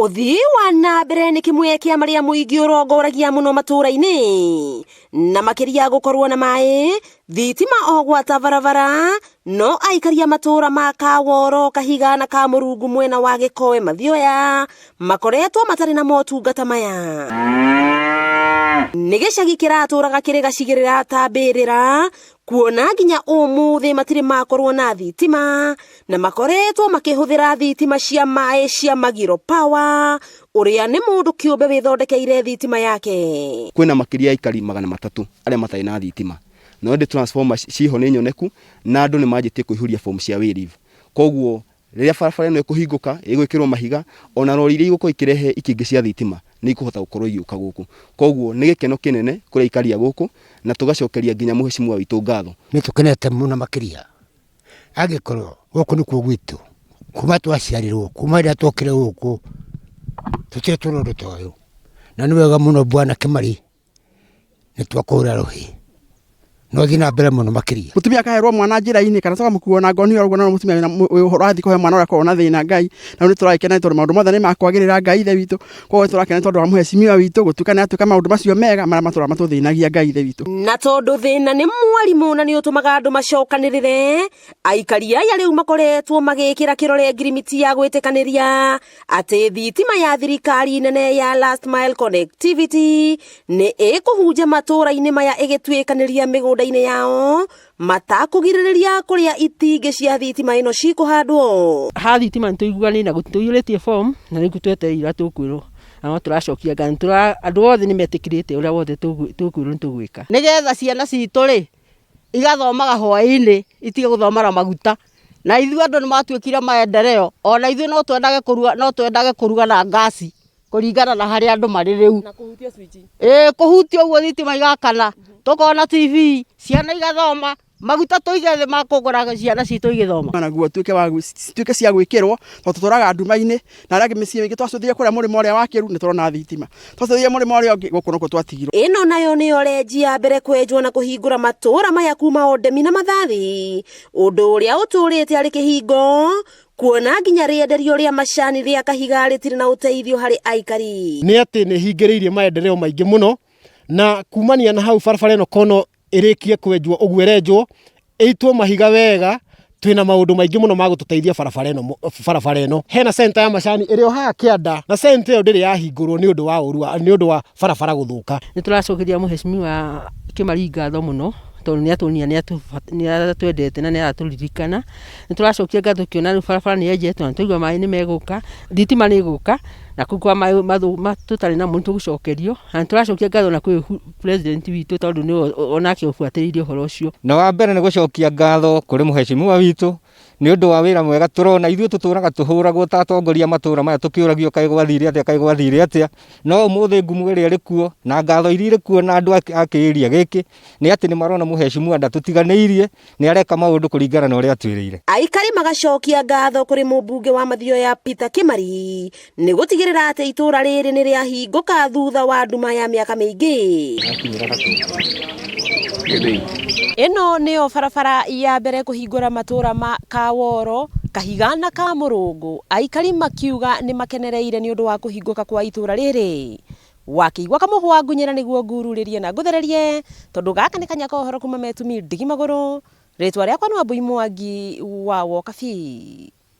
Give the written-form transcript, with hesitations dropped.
Ũthii wa na mbere nĩ kĩmwe kĩa marĩa mũingĩ ũrongoragia mũno matũũra-inĩ, na makĩria gũkorwo na maĩ, thitima o gwata barabara, no aikari a matũũra ma Kaworo, Kahiga na Kamũrungu mwena wa Gĩkoe Mathioya makoretwo matarĩ na motungata maya. Nĩ gĩcagi kĩratũraga kĩrĩ gacigĩrĩra ta mbĩrĩra, kuona nginya ũmũthĩ matirĩ makorwo na thitima na makoretwo makĩhũthĩra thitima cia maĩ cia Magiro Power, ũrĩa nĩ mũndũ kĩũmbe wĩthondekeire thitima yake. Kwĩna makĩria ya aikari 300 arĩa matarĩ na thitima, no ĩndĩ transformer ciho nĩ nyoneku na andũ nĩ manjĩtie kũihũria form cia wayleave. Koguo rĩrĩa barabara ĩno ĩkũhingũka, ĩgwĩkĩrwo mahiga, ona rori iria igũkorwo ikĩrehe ikĩngĩ cia thitima nĩ ikũhota gũkorwo igĩũka gũkũ. Koguo nĩ gĩkeno kĩnene kũrĩ aikari a gũkũ na tũgacokeria nginya mũhecimiwa witũ ngatho. Nĩ tũkenete mũno makĩria angĩkorwo gũkũ nĩkuo gwitũ kuma twaciarirwo kuma rĩrĩa twokire gũkũ tũtirĩ tuona ũndũ ta ũyũ na nĩ wega mũno bwana Kĩmari nĩ twakũhũra rũhĩ no thiĩ na mbere mũno makĩria. Mũtumia akaherwo mwana njĩra-inĩ kana tũkamũkua na ngonia ũguo na mũtumia wĩna ũhoro athiĩ kũhe mwana ũrĩa akoragwo na thĩna Ngai. Na rĩu nĩ tũragĩkena nĩ tondũ maũndũ mothe nĩ makwagĩrĩra Ngai ithe witũ. Koguo nĩ tũrakena nĩ tondũ wa mũhecimiwa witũ gũtuĩka nĩ atuĩka maũndũ macio mega marĩa matũraga matũthĩnagia Ngai ithe witũ. Na tondũ thĩna nĩ mwarimũ na nĩ ũtũmaga andũ macokanĩrĩre, aikari aya rĩu makoretwo magĩkĩra kĩrore ngirimiti ya gwĩtĩkanĩria atĩ thitima ya thirikari nene ya Last Mile Connectivity nĩ ĩkũhunja matũũra-inĩ maya ĩgĩtuĩkanĩria mĩgũnda-inĩ yao matakũgirĩrĩria kũrĩa itingĩ cia thitima ĩno cikũhandwo. Ha thitima nĩ tũiguanĩire na tũiyũrĩtie form na rĩu twetereire ũrĩa tũkwĩrwo na no tũracokia ngatho. Andũ othe nĩ metĩkĩrĩte ũrĩa wothe tũkwĩrwo nĩ tũgwĩka. Nĩgetha ciana citũ rĩ, igathomaga hwaĩ-inĩ itige gũthoma na maguta. Na ithuĩ andũ nĩ matuĩkire maendeleo, ona ithuĩ no twendage kũruga, no twendage kũruga na ngasi kũringana na harĩa andũ marĩ rĩu. Na kũhutia switch. Ĩĩ kũhutia ũguo thitima igakana, tũkona TV, ciana igathoma, maguta tũige thĩ ma kũgũra ciana citũ igĩthoma. Naguo tuĩke wa cituĩke cia gwĩkĩrwo tondũ tũtũraga nduma-inĩ na arĩa angĩ mĩciĩ mĩingĩ twacũthire kũrĩa mũrĩmo ũrĩa wa Kĩru nĩ tũrona thitima, twacũthire mũrĩmo ũrĩa ũngĩ gũkũ nokuo twatigirwo. Ĩno nayo nĩyo renji ya mbere kwenjwo na kũhingũra matũũra maya kuma Ondemi na Mathathi, ũndũ ũrĩa ũtũũrĩte arĩ kĩhingo kuona nginya rĩenderio rĩa macani rĩa Kahiga rĩtirĩ na ũteithio harĩ aikari. Nĩ atĩ nĩ hingĩrĩirie maendeleo maingĩ mũno na kumania na hau barabara ĩno kono ĩrĩkie kwenjwo ũguo ĩrenjwo ĩitwo mahiga wega twĩna maũndũ maingĩ mũno ma gũtũteithia barabara ĩno barabara ĩno hena center ya macani ĩrĩ o haha kĩanda na center ĩyo ndĩrĩ yahingũrwo nĩ ũndũ wa ũru nĩ ũndũ wa barabara gũthũka. Nĩ tũracokeria mũhecimiwa Kĩmari ngatho mũno tondũ nĩ atuonia nĩ atwendete na nĩ aratũririkana. Nĩ tũracokia ngatho tũkĩona rĩu barabara nĩ yenjetwo na twaigua maĩ nĩ megũka, thitima nĩ ĩgũka na kũu kwa maĩ tũtarĩ namo nĩ tũgũcokerio. Na nĩ tũracokia ngatho na kwĩ president witũ tondũ nĩwe onake ũbuatĩrĩire ũhoro ũcio. Na wa mbere nĩ gũcokia ngatho kũrĩ mũhecimiwa witũ nĩ ũndũ wa wĩra mwega tũrona. Ithuĩ tũtũraga tũhũragwo ta atongoria a matũra maya tũkĩũragio kaĩ gwathire atĩa, kaĩ gwathire atĩa. No ũmũthĩ ngumo ĩrĩa ĩrĩ kuo na ngatho iria irĩ kuo na andũ a kĩĩria gĩkĩ nĩ atĩ nĩ marona mũhecimiwa ndatũtiganĩirie, nĩ areka maũndũ kũringana na ũrĩa atwĩrĩire. Aikari magacokia ngatho kũrĩ mũmbunge wa Mathioya Peter Kĩmari nĩ gũtigĩrĩra atĩ itũũra rĩrĩ nĩ rĩahingũka thutha wa nduma ya mĩaka mĩingĩ. Ĩno nĩyo barabara ya mbere kũhingũra matũũra ma Kaworo, Kahiga na Kamũrũngũ, aikari makiuga nĩ makenereire nĩ ũndũ wa kũhingũka kwa itũũra rĩrĩ. Wakĩigua kamũhwa ngunyĩra nĩguo ngururĩrie na ngũthererie, tondũ gaka nĩ kanya ka ũhoro kuma Metumi ndigi magũrũ. Rĩtwa rĩakwa nĩ Wambui Mwangi wa Wokabi.